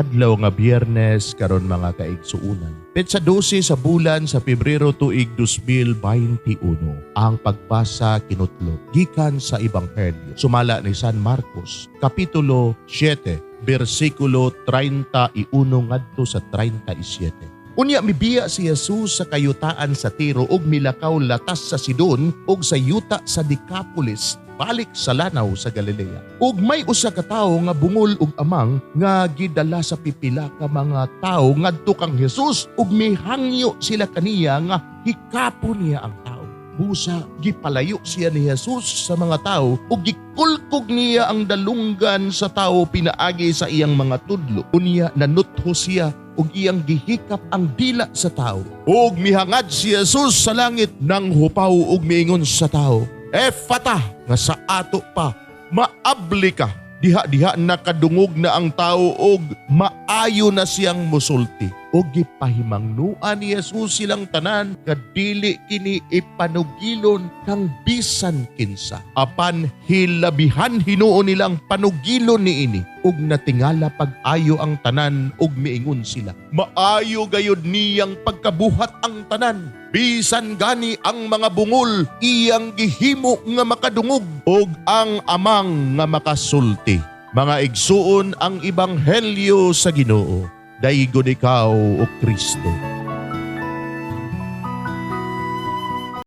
Adlaw nga Biyernes karon, mga kaigsuonan. Petsa 12 sa bulan sa Pebrero, tuig 2021. Ang pagbasa kinutlo gikan sa Ebanghelyo sumala ni San Marcos, kapitulo 7, bersikulo 31 ngadto sa 37. Unya mibiya si Jesus sa kayutaan sa Tiro ug milakaw latas sa Sidon ug sa yuta sa Decapolis balik sa lanaw sa Galilea. Ug may usa ka tawo nga bungol ug amang nga gidala sa pipila ka mga tawo ngadto kang Jesus ug mihangyo sila kaniya nga hikapon niya ang tawo. Busa gipalayo siya ni Jesus sa mga tawo ug gikulkog niya ang dalunggan sa tawo pinaagi sa iyang mga tudlo. Unya nanutho siya ug iyang gihikap ang dila sa tawo. Ug mihangad si Jesus sa langit nang hupaw ug miingon sa tawo, "Efata," nga sa ato pa, "Maabli ka." Diha-diha nakadungog na ang tao og maayo na siyang musulti. Og gipahimangnuan ni Jesus silang tanan kadili kini ipanugilon kang bisan kinsa. Apan hilabihan hinuon nilang panugilon niini ug natingala pag-ayo ang tanan ug miingon sila, "Maayo gayud niyang pagkabuhat ang tanan. Bisan gani ang mga bungol iyang gihimo nga makadungog ug ang amang nga makasulti." Mga igsuon, ang ebanghelyo sa Ginoo. Daygon ikaw, o Kristo.